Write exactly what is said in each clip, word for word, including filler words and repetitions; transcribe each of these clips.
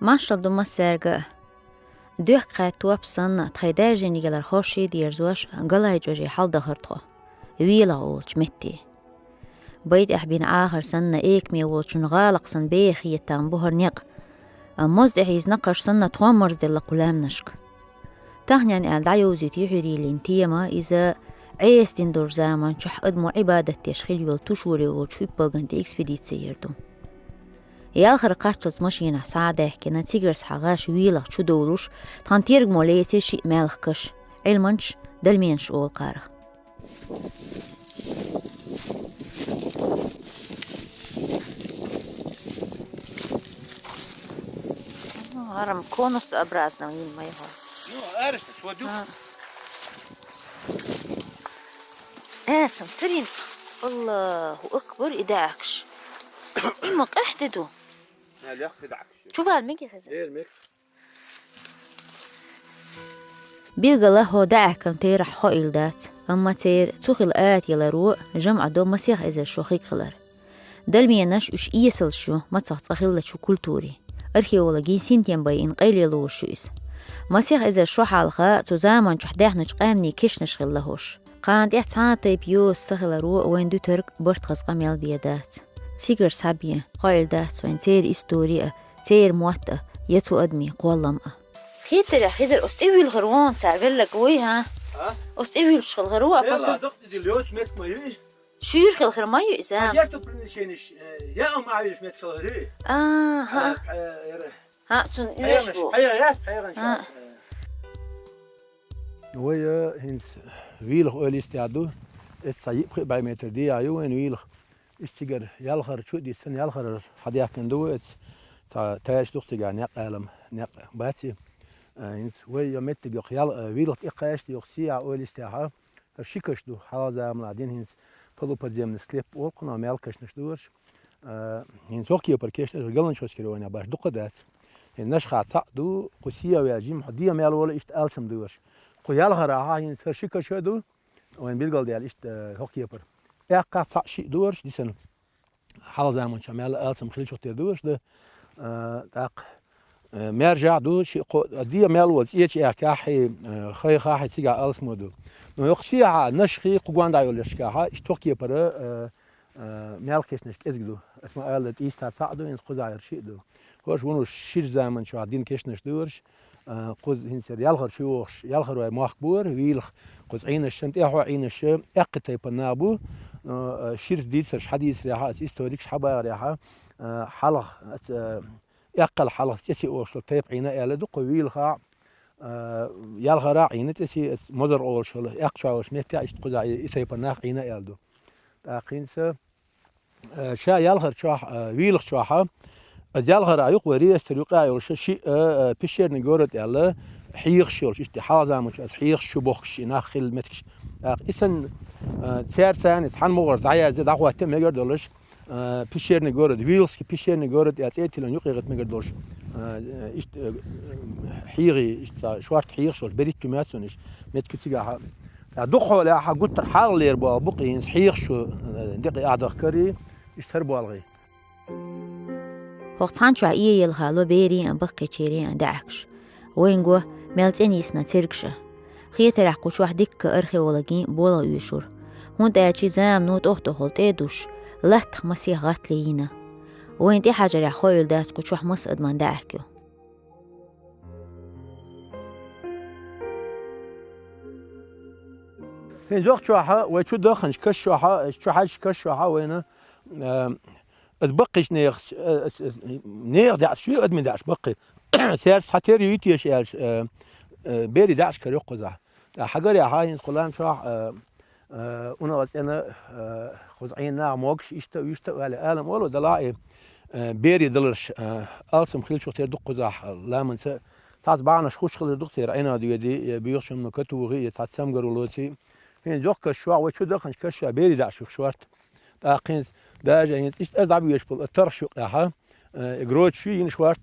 Маршал ду массаьрга а. Доьхка хаьтта топ санна, тхайн даьржиниг ялар хорший дерзош, галай чӀожий хьалдахар тхо велах олчу метте. Бай тӀехь бина Ӏахар санна, экаме волчун гӀалакх санна беха хетам бу хӀара некъ. Амма моз тӀе хьийза накхаш санна, тхо а марзделла кху лаьмнашка. Тахнен аьлла дӀайовзийта юьхьарийла йина тема, иза Ӏеса дин долчу заманчохь адамо Ӏибадат деш хилла йолу Тушуре волчу хӀуьппалган тӀе экспедици яр ду. Ялхара кхаччалц машинахь схьа а даьхкина, цигара схьа гӀаш велах чу довлуш, тхан тергамо лецира шиъ маьлха каш, Ӏилманчаш, дольменаш олу кхара. ХӀара конусообразно йина ма ю хӀара. Ну, аршна, вот ю. А. Э, цам тарин. Аллаху акбар, и даьӀахкаш. Има къаьхьа де ду. Ха, лехк и даьӀахкаш. Чу вала мегий хеза? Эр мег. Билгала хӀо даьӀахкан терахь хоийла дац, амма церан цу хила атаяларо жамӀа до масех эзар шо хиг хилар. Дольменаш уьш эсалш ю мацах цкъа хиллачу культури. Археологийн синтем байина къайле лоруш ю иза. Масех эзар шо хьалха цу заманчохь даьхначу къаьмнийн кешнаш хилла хӀорш. Кхана тӀехь цхьа а тайпа йоза ца хиларо вайн дуьтург барт хаза къамел бен дац. Цигара схьабен, хоийла дац вайн церан истори а, церан мотт а, я цу адамийн кхоллам а. Хетарехь, хезар оцу тӀе вуьйлхар вон цара веллаг вуй, хӀа? А? Оцу тӀе вуьйлуш хилхар ву, а Велла, потом дакъа тӀе дилла йоцу меттиг ма ю и? Шуьйра хилхар ма ю иза? А жертвоприношениш, э, я ам Ӏайуьш меттиг хилхар ю? А, хӀа. А, э, яра. ХӀа, цунна уьш ХьайгӀанаш, бу. ХьайгӀа-, яц, хьайгӀанаш А. Яц, э. Вай, э, хӀинца вийлах ойла йистехь ду. Эс цхьа йиъ-пхиъ бӀе метр дийгӀа ю вайн вийлах. Иштта цигара ялхара чу а диссина, ялхара хьадаьхкина ду вай эс. Цхьа тайш ду-кх цигахь некъ, Ӏалам некъ бац и. Э, хӀинца вай йо меттиг йоккха ял-, э, вийлах тӀекхаьчна йоккха сийгӀа ойла йистехь, хӀара ши каш ду, хьалха заманахь дина хӀинца полуподземный склеп олу кхунах, мел кешнаш ду хӀорш. А, хӀинца хӀокху кепара кешнаш Галанчожский районехь баш дукха дац. ХӀинца Нашха цхьаъ ду, кху сийгӀа ваьлла жимма хьо дегӀан мел волу иштта алсам ду хӀорш. Кху ялхарахь хӀинца хӀара ши каш а ду, вайн билгалдаьлла иштта, а, хӀокху кепара. Эккхахь цхьаъ-шиъ ду хӀорш дисина. Хьалха заманчохь мел алсам хиллачух тера ду хӀорш дан. А, тӀаккха, а, маьржахь ду, ши-, кхо-, а, дегӀан мел волу ЦӀечу-Аьхкахь, а, Хайхахь цигахь алсамо ду. Но йоккха сийгӀа Нашхий, кху гондахь йолу яшкахь, иштта хӀокху кепара, а, а, мел кешнаш кӀезиг ду. Ас ма-аллара, ТӀийста цхьаъ ду, хӀинца кхузахь хӀара шиъ ду. ХӀорш вуно шира заманчохь дина кешнаш ду хӀорш. А, кхуза хӀинца хӀара ялхара чу вогӀуш, ялхара вай мохк бу хӀара, вийлах, кхуза Ӏийнаш санна, тӀаьхьо Ӏийнаш, эккхий тайпана нах бу. А, ширца дийцарш хьадийцарехь, аса историкаш хьабахарехь, а, хьалха, аса, а, эккхал хьалха ЦӀеси олуш долу тайпа Ӏийна аьлла ду кху вийлахахь, а, ялхарахь Ӏийна ЦӀеси, аса МозаргӀа олуш йолу, эккхачохь йолуш меттехь иштта кхузахь и, и тайпана нах Ӏийна аьлла ду. ТӀаккха хӀинца Э, ша ялхарчохь, э, вийлахчохь, аса ялхара юкъа вай реестр юкъа йолуш шиъ, э, э, пещерный город аьлла, хьехаш йолуш, иштта хьалха заманчохь аса хьехаш чу бохкуш шиъ нах хилла меттигаш. ТӀаккха и санна, э, цаьрца цхьана мугӀар дӀаязде, дӀахӀотта мегар долуш, э, пещерный город, Вилхский пещерный город аьлла цӀе а тиллина юкъа яхийта мегар долуш, э, иштта, э, хьехий, иштта шорта хьехаш йолуш, берхӀитта моьтту цунна иштта меттиг цигахь. Ткъа дукхахьолахь гуттар хьалхалера болу букъ хӀинца хьехаш шу, э, декъий ахьадахкарий, иштта хӀара болгӀий. ХӀокху цхьана чохь иэелха ло берийн а, баккхийчерийн а даьӀахкаш. Вайна го мел цӀена йисна цергаш а. Хетарехь кху чохь дикка археологийн болх оьшура. ХӀунда аьлча замано тӀоха-тӀохула тӀе а дуссуш, латтах масех гӀатта лийна. Вайна тӀехьажарехь хоийла дац кху чохь маса адаман даьӀахк ю. ХӀинца йоккхачохь, вай чу даханчу каш чохь, чу хьаьжча каш чохь вайна, э, аса баккхийчу нехан, э, ас-, ас-, нехан даьӀахкаш ю, адамийн даьӀахкаш баккхий. Цаьрца цхьатера юй теша аьлча, э, э, берийн даьӀахкаш карайо кхузахь. ТӀаккха хьагарехь хӀинца кху лам чохь, э, э, унах цӀена, э, кхуза Ӏийна нах могуш, иштта а, вуьшта а ваьлла, алам олу далахь и, э, берийн даларш, э, алсам хиллачух тера ду кхузахь ламанца. Цхьацца бахьанаш хуьлуш хилар ду-кх церан, Ӏинад ведий, я буьйхачу хӀумано катухий, я цхьацца цамгаро лоций. ХӀинца йоккха каш чохь, вай чу даханчу каш чохь берийн даьӀахкаш ю хӀорш. ТӀаккха хӀинца, даже хӀинца иштта аса дӀабоьдуш болу тархаш юкъехь, э, и гроташ ю йина хӀорш,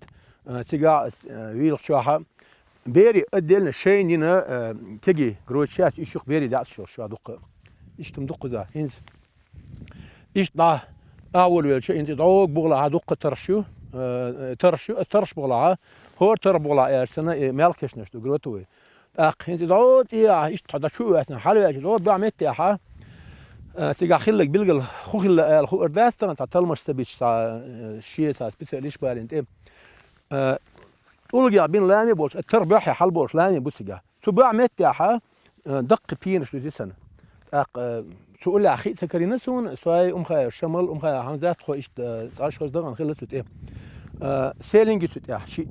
э, цигахь, э, вийлахчохь. Берийн отдельно шайна йина, э, кегий гроташ яц, уьш ю-кх берийн даьӀахкаш йолуш чохь дуккха. Иштта хӀума ду-кх кхузахь. ХӀинца иштта дӀа, дӀа а волавелча, хӀинца и дӀоггу бухахь дуккха тархаш ю. Э, тарш ю, тарш бохалахьа, хӀора тарх бохалахьа аьлча санна, э, мелхкешнаш ду, гротовый. ТӀаккха хӀинца дӀо тӀехьа, иштта хьо дӀа чу а ваьцна, хьалаваьлча, дӀо баьӀ меттехьа, э, цигахь хилларг билггал хӀун хилла ала хуур дац тхан, цхьа талламаш ца бича, цхьа, э, шен цхьа специалист балийна тӀе. Э, тӀулгех бина лами болчу, э, тарх баьӀ хьалаболуш лами бу цигахь. Цу баьӀ меттехьа, э, даккхий пенаш ду дисана. ТӀаккха, э, цу уллехь хи а ца карийна суна, со а Умхаев Шамал, Умхаев Хьамзат, тхо иштта, э, цхьа шозза дахана хилла цу тӀе. Э, селинги цу тӀехь шиъ.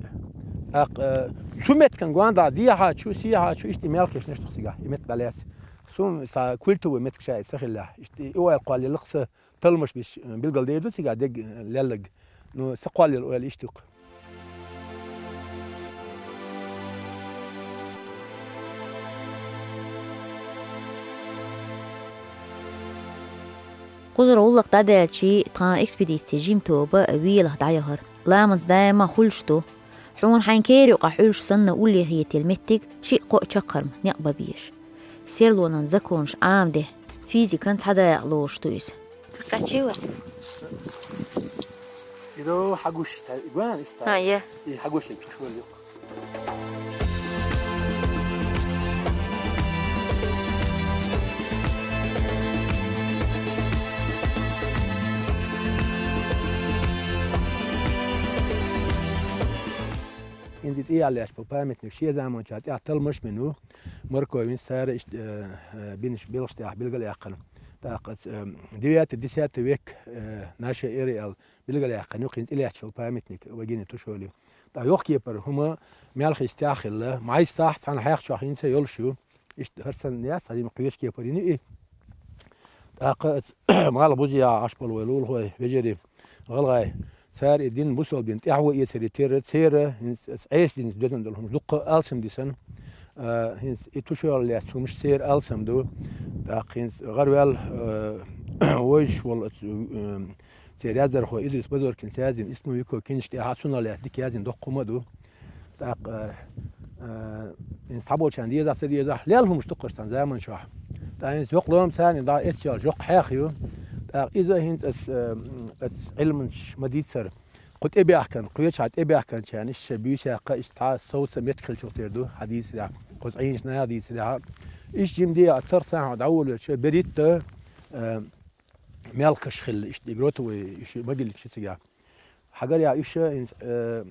ТӀаккха, э, цу меттиган гондахь дехьа чу, сехьа чу иштта и мелхкешнаш ду цигахь, и меттиг дӀалаьцна. Суна цхьа культовый меттиг ша и ца хиллехь, иштта и ойла кхоллаелла-кх сан, талламаш беш, э, билгалдер ду цигахь дерг, э, лелларг. Ну, сан кхоллаелла ойла иштта ю-кх. Кхузара гӀуллакх дӀадаьлча, тхан экспедицин жима тоба Велах дӀаяхара. Ламаца даима хуьлуш ду. Хьуна хьайн кера юкъахь хуьлуш санна уллехь хетийла меттиг шиъ-кхоъ чаккхарма некъ бан безаш. Серлонан законаш Ӏамаде, физикан цхьа дакъа лоруш ду иза. Кхачийла. Иро хьагуш, та, гуан иста. А, я. И хьагуш, и туш валли. ХӀинца тӀе а лаьцна, памятник шен заманчохь тӀехь талламаш бина ву. Марковин цара иштта, э, э, бинаш белхаш тӀехь билгалъяьккхина. ТӀаккха, э, девятый, десятый век, э, нашей эры аьлла билгалъяьккхина ю, хӀинца и лаьтташ йолу памятник Вагине Тушоли. ТӀаккха йоккха кепара хӀума мелхий стехь а хилла, майстахь цхьана хьех чохь хӀинца а йолуш ю. Иштта хӀара санна яц, хьан дима кхечу кепара йина и. ТӀаккха аса малхбузехь Ӏаш болу вай лулахой, вежарий, гӀалгӀай, цара и дин бусалба дин тӀаьхьо эцаре терра, церан хӀинца аса Ӏеса динца доьзна долу хӀумаш дуккха а алсам дисна. А, хӀинца и Тушола лаьцна хӀумаш церан алсам ду. ТӀаккха хӀинца гӀараваьлла, а, вевзаш волу аса, а, церан яздархо Идрис Базоркинца яздина, Исму Вико кинаш тӀехь а цунах лаьцна дика яздина доккха хӀума а ду. ТӀаккха, э, э, хӀинца цхьаболчарна дезахь, ца дезахь, лелла хӀумаш ду-кх цхьана заманчохь. ТӀаккха хӀинца йоккха лома царна дӀа эццалц йоккха хьех ю. ТӀаккха иза хӀинца ас, э, ас Ӏилманчаш ма-дийццара, кху тӀебаьхкина, кхечахьа тӀебаьхкинчарна иштта шайн буьйса яккха, иштта цхьа совца меттиг хиллачух тера ду, хьан дийцарехь, кху цӀийнаш наха дийцарехь. Иштта жимма де а тарх схьа дӀаволавелча, берхӀитта, э, мелхаш хилла, иштта и гротовый, и ши могильник ши цигахь. Хьагарехь уьш хӀинца, э,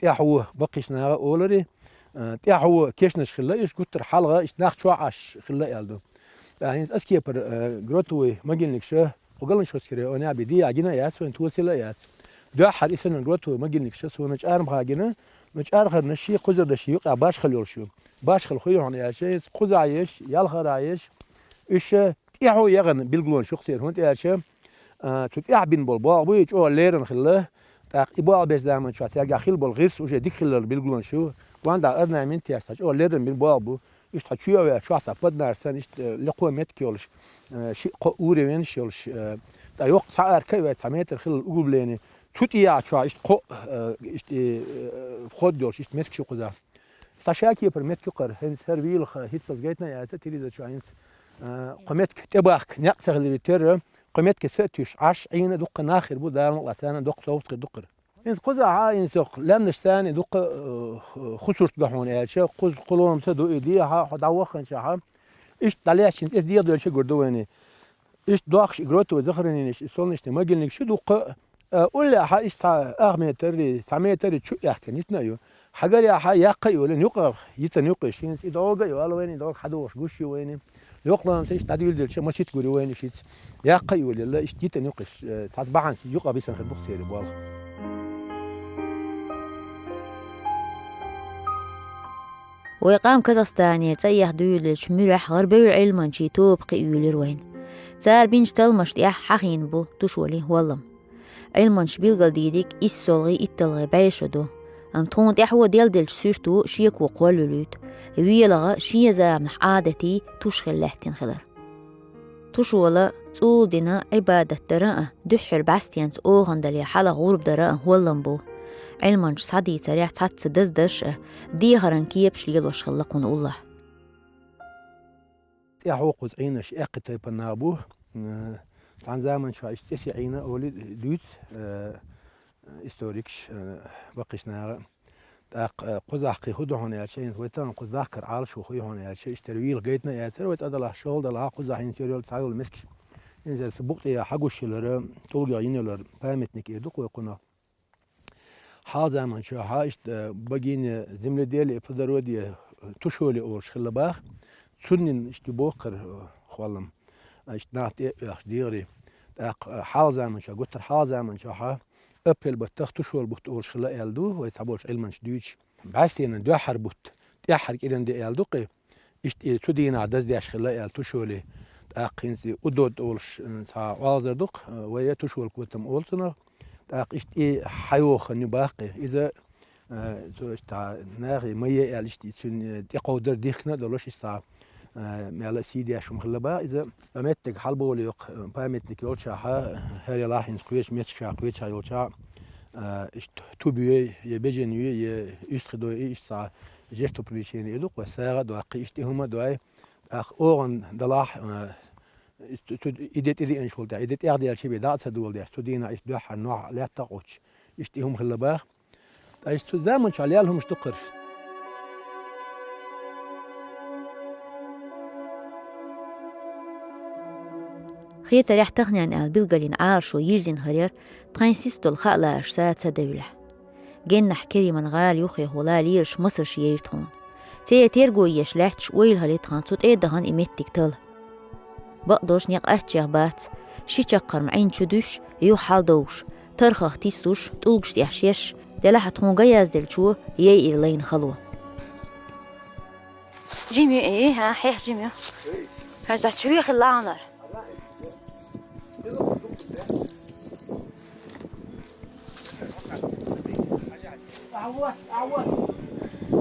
тӀаьхьо баккхийчу наха оларе, э, тӀаьхьо кешнаш хилла, уьш гуттар хьалха, иштта нах чохь Ӏаш хилла аьлла ду. ТӀаккха хӀинца аса кепара, э, гротовый могильникаш кху Галанчхоскере онеа бен дехьа гина а яц, вайн тосийла а яц. Дуьххьара и санна гротовый могильникаш суна чӀармха гина, но чӀархарнаш шен кхузара даши юкъахь башхалла йолуш ю. Башхалла хӀун ю хьуна аьлча, хӀинца кхузахь еш, ялхарахь еш, уьш тӀаьхьо яхана билгалонаш ю-кх церан, хӀунда аьлча, а, цу тӀехь бина болу болх буй, чӀогӀа леррина хилла. ТӀаккха и болх бечу заманчохь цаьргахь хилла болу гӀирс уже дика хиллал билгалонаш ю. Гондахь орнамент еш цхьа чӀогӀа леррина бина болх бу. Иштта хьан чоь а ваьлла, чохь цхьа подножка санна, иштта, э, лекхо меттиг йолуш, э, шиъ-кхоъ уровень йолуш, э, ткъа йоккха цхьа арка а ваьлла, цхьа метр хилла углубление. Цу тӀехьа чохь иштта кхоъ, э, иштта, э, вход йолуш, иштта меттигаш ю кхузахь. Цхьа шакепара меттиг ю-кх хӀара, хӀинца хӀара вийлаха хӀинцалц гайтина а яц, телевизор чохь хӀинца, а, кху меттиг тӀебахка некъ ца хиларе терра, кху меттиге ца а туьйсуш, Ӏаш Ӏийна дуккха нах хир бу, Дала мукъалахь царна доккха совгӀат хир ду-кх хӀара. ХӀинца кхузахь а, хӀинца йоккха лаьмнаш царна дуккха, а, ху сурт го хьуна аьлча, кхуза кху ломца ду и дехьа, хьо дӀавахханчохь а. Иштта дӀалаьцча хӀинца эца дехьа доьлча гур ду вайна. Иштта дохкуш и гротовый захороненеш, и солнечный могильникаш ю дуккха, а, уллехь а иштта цхьа ах метр, цхьа метр чу а аьхкина йитина а ю. Хьагарехь а яккха а йолийна, юкъа йитина ю-кх и, хӀинца и дӀога а йолу вайна, и дӀога хьадогӀуш гуш ю вайна. Йоккха ломца иштта дӀадуьйладелча, масийтта гур ю вайна иштта. Яккха а йолаелла, иштта йитина ю-кх и, э, цхьацца бахьанца юкъа бисина хир бу-кх церан болх. Вай къам Казахстанера цӀа эхь дуьйладелча, муьрехь гӀарабевлла Ӏилманчийн тоба кхиъна йолийра вайна. Цара бинчу талламаш тӀехь хьахийна бу Тушолин хӀоллам. Ӏилманчаша билгалдийриг исс солгӀий, итт талгӀий бӀе шо ду. Амма тхуна тӀаьхьо делделча суьрто шеко кхоллалуьйту, велаха шен заманахь Ӏадатий туш хилла лаьттина хилар. Тушола цӀула дина Ӏибадат дара а, дуьххьара бӀаьстенца охана дале хьалха гӀурба дара а хӀоллам бу. Ӏилманчаша схьадийцарехь цхьацца даздарш а, дехаран кепаш лелош хилла кхунна уллохь. ТӀаьхьо кхуза Ӏийнарш аьккхи тайпана нах бу. Э, цхьана заманчохь иштта цӀе сиха Ӏийна олий дуьйцу, э, э, историкаш, э, баккхийча наха. ТӀаккха, э, кхузахь кхин хӀун ду хьуна аьлча, хӀинца вай тахан кхузахь кара Ӏалашо хӀун ю хьуна аьлча, иштта вийлах гайтина а яцара, вай цӀа далахь, шолгӀа далахь, кхузахь хӀинца йора йола цхьайолу меттигаш. ХӀинца са букъ тӀехьа хьагуш йолара, тӀулгех йина йолара памятник эр ду-кх вай кхунах. Хьалха заманчохь иштта, э, богиня земледелия и плодородия, э, Тушоли олуш хилла баха. Цунна иштта боху-кх, э, хӀоллам, э, иштта нах тӀе а оьхуш дегӀаре. ТӀаккха, э, хьалха заманчохь, гуттар хьалха заманчохь апрель баттах Тушоли бутт олуш хилла аьлла ду, вай цхьаболчу Ӏилманчаша дуьйцуш. БӀаьстенан дуьххьара бутт, тӀаьххьара кӀиран де аьлла ду-кх и. Иштта и цу дийнахь даздеш хилла аьлла Тушоли. ТӀаккха хӀинца и Удод олуш, э, цхьа олхазар ду-кх, э, вай Тушоли котам олу цунах. ТӀаккха иштта и хьайоху хан ю баха-кх и. Иза, э, цо иштта нахе ма е аьлла, иштта и цуьнан, э, тӀекховдар дихкина а долуш, иштта цхьа, э, мел а сий деш хӀума хилла баха иза. Ткъа меттиг хьалаболийла-кх, э, памятник йолчохь, э, хӀара елахь хӀинца кхечу меттигашкахь, кхечахь йолчохь, э, иштта туб йой, я бежен йой, я уьстагӀий дой, иштта цхьа жертвоприношение эр ду-кх вай, сагӀа а дой, кхин иштта и хӀума а дой. ТӀаккха огӀан далахь, э, и цу, цу, и де тӀедеанчул тӀаьхьа, и де тӀехдаьлча бен дӀа а ца доладеш, цу дийнахь иштта дуьххьара нохь лаьттах а кхуьссуш, иштта и хӀума хилла баха. Ткъа иштта цу заманчохь лелла хӀумнаш ду-кх хӀорш. Хетарехь, таханлерниг аьлла билгалйина Ӏалашо йирзина хилар тхайн сица долу хаа лараш саца девлла. Геннахь Кериман гӀала юххехула лелаш масарш яйра тхуна. Церан терго еш лаьтташ ойла хилира тхан цу тӀе а дахана и меттиг талла. Бакъдолуш некъ аттачех бац, ши чаккхарма Ӏин чу дуьсуш, юха хьаладовш, тархах тиссалуш, тӀулгаш тӀехь шеш, делахь а тхуна ган язделлачо яйира лайна хало. Жима ю, э, хьан хьех жима ю. Хьан за чу вехила лаунар.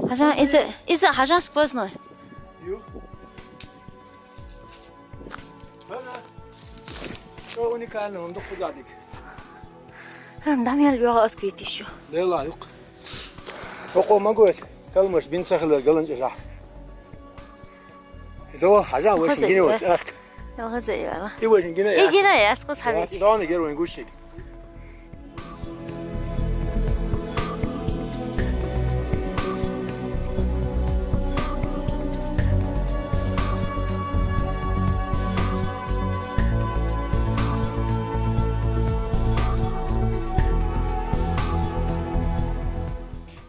Хьажа, иза, иза хьажа сквозной. Что уникально, он духу задик. Дам ял йога открыть ещё. Дела юк. Око могу. Калмаш бин сахлер галанча. Изо хьажа вешин гине вац арк. Йо, хаза яла. И вешин гине. И гине яц, кус хавич. Дон гер вен гушик.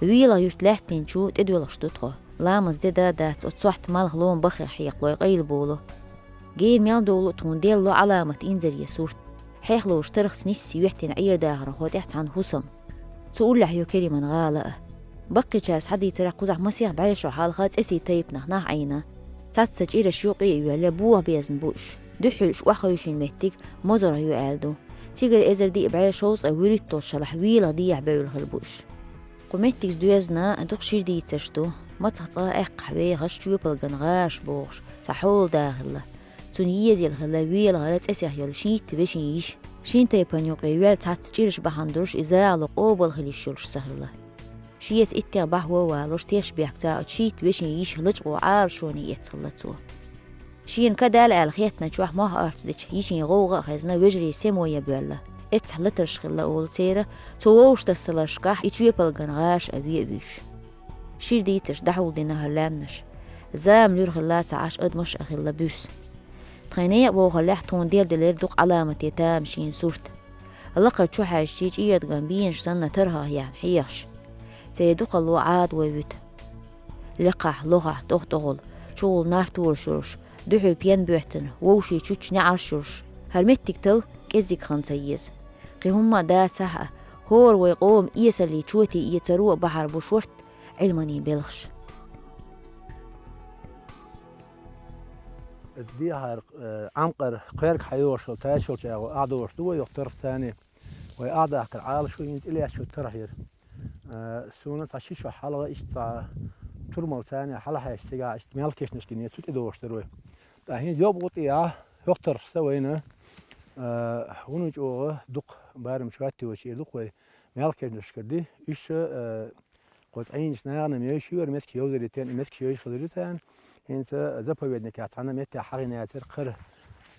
Вела юрт лаьттинчу тӀедоьлхуш ду тхо. Ламаз де да дац, оцу сохьта малх лома бахех хьекхалой къайла болу. Гей мел долу тхуна делло Ӏаламат инзаре сурт. Хьехлуш тархаца нисса йоьттина Ӏер дахархо тӀехь цхьана хӀусам. Цу уллехь ю Кериман гӀала а. Баккхийчара схьадийцарехь, кхузахь масех бӀешо хьалха цӀесий тайпанах нах Ӏийна. Цхьацца чӀираш юкъе а йоьлла, боха безна бу уьш. Дуьххьал уьш охьахевшина меттиг Мозаргӏа ю аьлла ду. Цигара эзар диъ бӀе шовзткъе вуьрхӀитталгӀачу шарахь Велах дехьа бевлла хилла бу уьш. Кху меттигца доьзна дукха шира дийцарш ду. Мацах цкъа аьккхахь вехаш Чоьпалган гӀаш бохуш, цхьа хьола да хилла. Цунна езъелла хилла ВелахӀара цӀесех йолу шийтта вешин йиша. Шина тайпана юкъе йоьлла цхьацца чӀираш бахьана долуш и загӀало къобал хила йиш йолуш ца хилла. Шеца иттех бахьа вон а валош, тешнабехкаца оцу шийтта вешин йиша лачкъо Ӏалашоне эцна хилла цо. Шена ка даьлла аьлла хеттачохь мохь орца дечу йишин гӀовгӀа а хезна, вежарий сема ян боьлла. Эццахь латарш хилла олу церан, цу вовшахтасаларшкахь и Чоьпалган гӀаш а ве а вуьйш. Шира дийцарш дӀахьулдина хӀара лаьмнаш. Зама луьра хилла ца Ӏаш, адамаш а хилла буьрса. Тхайн некъа вохаллехь тхуна делделира дукха Ӏаламате тамашийна сурт. Лакхара чу хьаьжча, чӀиядган бийнаш санна тархах яьхна хьехаш. Церан дукхалло Ӏадавой вуьту. Лекхахь, лохахь, тӀогӀа-тӀогӀал, чугӀула нарт тораш йолуш, дуьхьал пен боьттина, вовшийн чучча неӀарш йолуш. ХӀара меттиг талла кӀеззиг хан ца еза. Кхин хӀумма а дацахь а, хӀора вай къоман эсаллин чоте эцаро а бахьар бу шортта Ӏилманийн белхаш. Дехьара, э, Ӏамкъара кхоьрга хьайогӀуш йолу тайшолчу агӀо ахьа догӀуш ду вай йоккха тарх царне. Вай ахьа дахкар Ӏалашо йина тӀелаьцначу тархьера. Э, суна цхьа ши шо хьалха иштта цхьа турмал царне хьалахьаьжча цигахь иштта мел кешнаш гине цу тӀе догӀуш дара вай. ТӀаккха хӀинца йобу тӀехьа йоккха тархаш ца вайна, э, вуно чӀогӀа дукха барам шоттийочу эр ду-кх вай мел кешнашкара ди. Уьш, э, Кхо цӀийнаш нахана ма йойшу яра меттигаш йовзаре тен, и меттигаш йойшу хилира царна. ХӀинца заповедникехь цхьана меттехь хьахийна яцара кхара.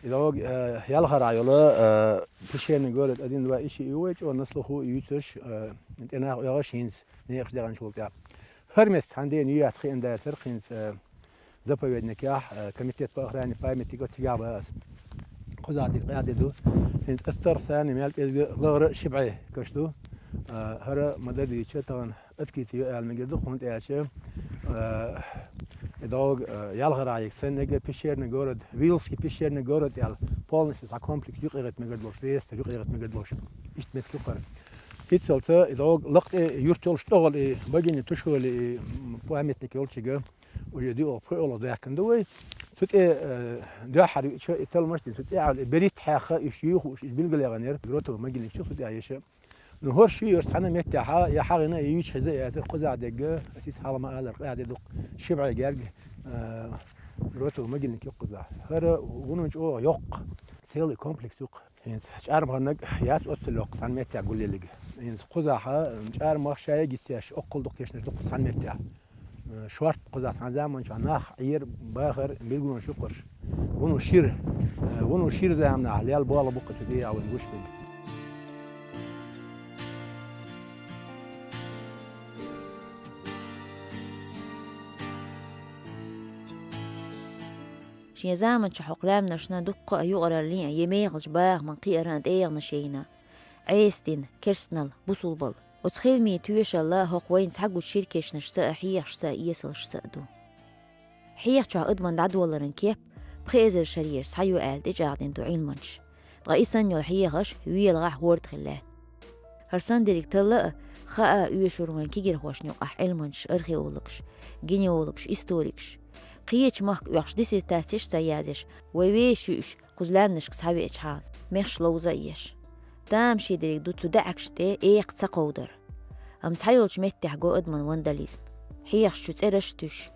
И дӀога, э, Ялхара йола, э, пещерный город один, два и ши ю вай чӀогӀа на слуху юьйцурш, э, тӀенах оьгӀаш хӀинца некъаш дегӀанчул тӀехь. ХӀара меттиг цхьана дена юьяц хиъна дацар хӀинца, э, заповедникехь, э, комитет по охране памятников цигахь баьхас. Кхузахь дика къаьхьа де ду. ХӀинца ас тарх санна мел кӀезга лахара ши бӀе каш ду. Э, хӀара ма-дарра дийцича тахана Аткити ю аьлла мегар ду, хӀунда аьлча, э, и дӀога, э, Ялхара йига санна, пещерный город, Вилский пещерный город аьлла, полностью цхьа комплекс юкъагӀетта мегар долуш, реестр юкъагӀетта мегар долуш. Иштта меттиг ю хӀара. ХӀинццалц и дӀога лакха тӀе юрт йолуш тӀехула и богиня тушула и, м, памятник йолчуьнга уже диъолгӀа, пхоьалгӀа даьккхина ду вай. Цу тӀе, э, дуьххьара веача и талламаш дина, цу тӀехьа и берхӀитта хьаькха, уьш юха уьш, уьш билгалъяьхна яра, гротовый могильникаш цу тӀехь еш. Ну, хӀорш ю, хӀорш цхьана меттехь, я хьагӀина, я юьйцуш хеза а яцара, кхузахь дерг, ас иза хьалха ма-аллара, къаьхьа де ду-кх, ши бӀе герга, э, гротовый могильник ю кхузахь. ХӀара вуно чӀогӀа йоккха, целый комплекс ю-кх. ХӀинца чӀармханнаг яц оццул йоккха цхьана меттехь гулъелларг. ХӀинца кхузахь, м, чӀармах шайга йицъеш, оккхул дукха кешнаш ду-кх цхьана меттехь. Э, шортта кхузахь цхьана заманчохь нах Ӏер, бахар билгалонаш ю-кх хӀорш. Вуно шира, э, вуно шира заманахь лелла болх бу-кх цу тӀехь вайна гуш дерг. Шен заманчохь хӀокху лаьмнашна дуккха а юкъараллин а, я мехалчу бахаман кхиаран а тӀегӀанаш яйна. Ӏеса дина, керстанал, бусулбал. Оцу хиламийн тоьшалла хӀокху вайна схьагучу шира кешнашца а, хьехашца а, эсалшца а ду. Хьеха чохь адаман дӀадолаларан кеп пхи эзар шарера схьа ю аьлла тӀечӀагӀдина ду Ӏилманчаша. Ткъа и санна йолу хьехаш велахь хӀорда хила лаьтта. ХӀара санна дерриг талла а, хаа а оьшура вайн кегирхошна юкъахь Ӏилманчаш, археологаш, генеологаш, историкаш. Кхечу махка оьхуш диссертацеш а ца язъеш, вай вешаш ю уьш, кхуза лаьмнашка схьавеачхьана, мехаш ловза а еш. Тамашийна дерриг ду цу даьӀахкашна тӀе экха ца кховдар. Амма цхьайолчу меттехь го адаман вандализм. Хьехаш чу цӀераш а туьйсуш,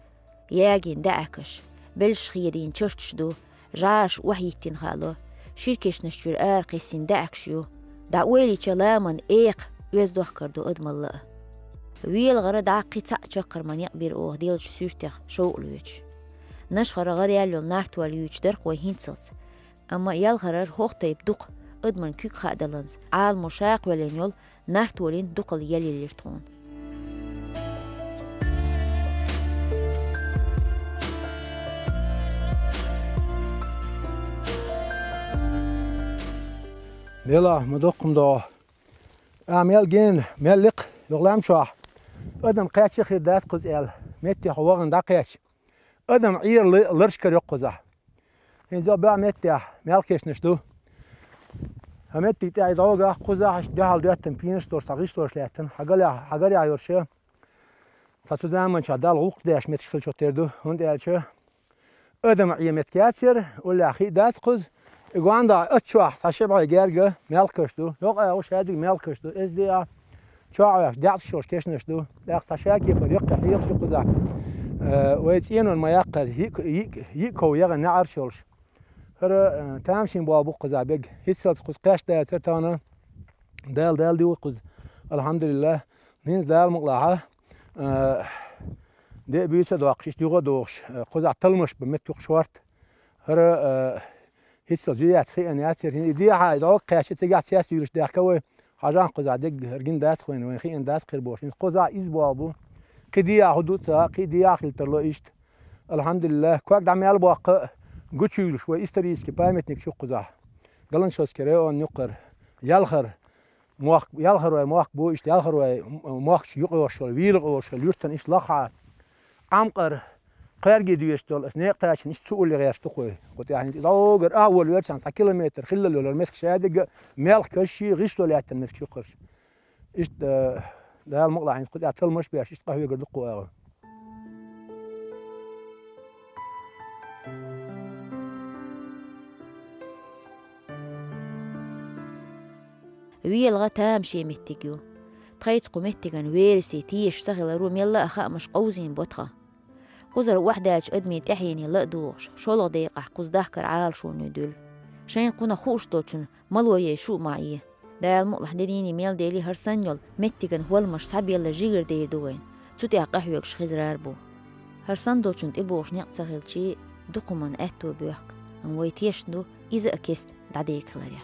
ягийна даьӀахкаш, белшаш хедийна чарташ ду, жӀараш охьахӀиттийна хаало, шира кешнаш чуьра ара кхиссина даьӀахкаш ю, дӀа ойла йича ламанан экха оьзда дохкар ду адамалла а. ВелагӀара дӀа кхин цхьаъ чаккхарма некъ бира оха деллачу суьртех шовкъ лоьцуш. Нашхара гӀараяьлла йолу нартол юьйцуш дара-кх вай хӀинццалц, амма Ялхарара хӀокху тайпа дукха, адаман куьг хаа даланза, Ӏаламо ша кхоьллина йолу нартолин дукхалла ял елира тхуна. Мела ма доккхун догӀу. А, мел гена, мел лекха, юха лам чохь. Адам кхаьчча хир дац кхуза аьлла, меттехь вахана дӀакхаьчча. Адам Ӏер ларшкара йоккхузахь. ХӀинца баьӀ меттехь мел кешнаш ду. ХӀа меттиг тӀехь и дӀогахь кхузахь дуьхьал доьттина пенаш долуш, цхьа гӀишлош лаьттина. Хьагалехь, хьагарехь йолуш, цхьа цу заманчохь Далла гӀуллакх деш меттигаш хилчух тера ду, хӀунда аьлча адам Ӏе меттиг яц яра, уллехь хи а дац кхуза. И гондахь ат чохь цхьа ши бӀе герга мелхкаш ду. Йокъа а ву шадерг мелхкаш ду. Эс де а чохь а ваьхьаш, даьӀахкаш йолуш кешнаш ду. ТӀаккха цхьа шакепара яккхий хьехаш ю кхузахь. Э, вай цӀенон ма яккхара, йиъ, йиъ, йиъ ков ягӀан неӀарш йолуш. ХӀара, э, тамашийна болх бу кхузахь берг. ХӀинццалц кхуза кхаьчна дацара тахана. Дала, Дала дийцира кхуза. Алхьамдулиллах. ХӀинца Дала мукъалахь, э, де а буьйса а доккхуш, иштта юха а дохуш, э, кхузахь талламаш бан меттиг ю-кх шортта. ХӀара, э, хӀинццалц жиъ яц хиъна яц яра. ХӀинца и дехьа, и дӀогахь кхаьчча, цигахь цецвуьйлуш даьхка вай. Хьажахь кхузахь дерг гина дац-кх вайна, вайна хиъна дац-кх хир бохуш. ХӀинца кхузахь иза болх бу. Кхин дехьа хӀун ду ца, кхин дехьа хила тарло иштта. Алхьамдулиллах, ког дӀа мел боккха гучуьйлуш, вай исторический памятникаш ю кхузахь. Галанчожский район юккъара, Ялхара мохк, Ялхара вай мохк бу, иштта Ялхара вай м-, мохкаш юкъа йолуш йолу, вийла йолуш йолу юьртана иштта лахахьа Ӏамкъара кхоьрге доьшуш долу, аса некъа тачана иштта цу улле гӀерташ ду-кх вай. Кху тӀехь хӀинца дӀогара а волавелчахьана цхьа километр хилла йолу меттиг шадерг а, мелхкаш а, гӀишло лаьттина меттигаш ю-кх хӀорш. Иштта, э, Дала мукъалахь хӀинца кху тӀехь талламаш а беш, иштта къахьоьгур ду-кх вай агӀо. ВелагӀа тамашийна меттиг ю. Тхайца кху меттиган верасий тешаш ца хиларо мелла а хаамаш къовзийна бо тхан. Кхузара охьадаьллачу адамийн тӀаьхьене ла а дугӀуш, шолгӀа декъахь кхуза дахкар Ӏалашонна дуьллу. Шайна кхунах хууш долчун мало яй шу а ма Ӏе. Дала мукъалахь дерриг а мел дели, хӀара санна йолу меттиган хӀолламаш схьабелла жигара дер ду вайна. Цу тӀехь къахьоьгуш хезарар бу. ХӀара санна долчун тӀебогӀуш некъ ца хилчий, дукха хӀуманна аьтто боьхку, амма вай тешна ду, из а кест дӀадекаларя.